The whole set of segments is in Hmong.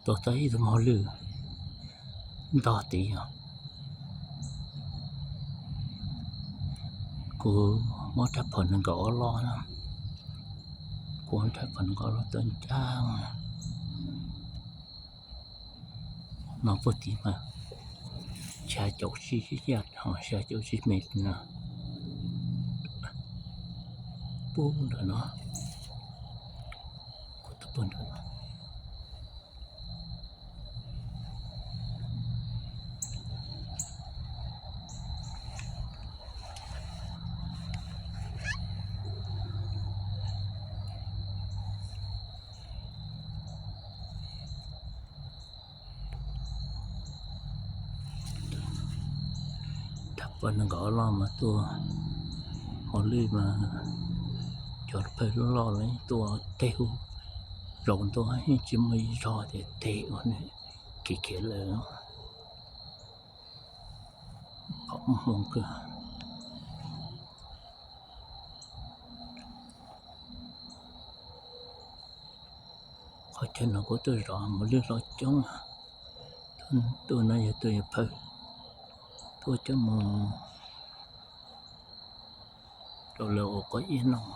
Tua tau ib tug mos lwj ntog tid os. Kuv muab rab phom nees nkaum ob loj na, kuv muab rab phom nees nkaum ob loj tuaj ncaj no puag tid mas xya caum tsib yaj, xya caum tsib mev no. Puag nram no, kuv tua puag nram no. Rab phom nees nkaum ob loj mas tua mos lwj mas cov phawj loj loj los tua teg huv zaum ntua, yeej tsis muaj ib zog tias teg ua nws khiav khiav lawm. Pom hmoo kawg. Qhov chaw no kuv tuaj zov mos lwj hlob coob. Tus no yog tus yuav phawj, tuaj coj mus rau lawv ua quav iab noj.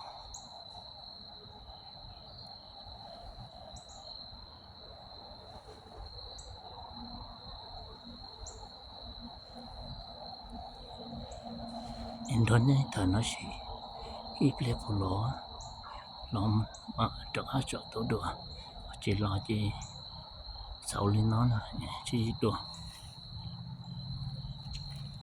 Es nrog nej tham no sis ib pliag kuv los, los mam rov qab tsom tau dua, tsis los ces xaus li no na, tsis dua.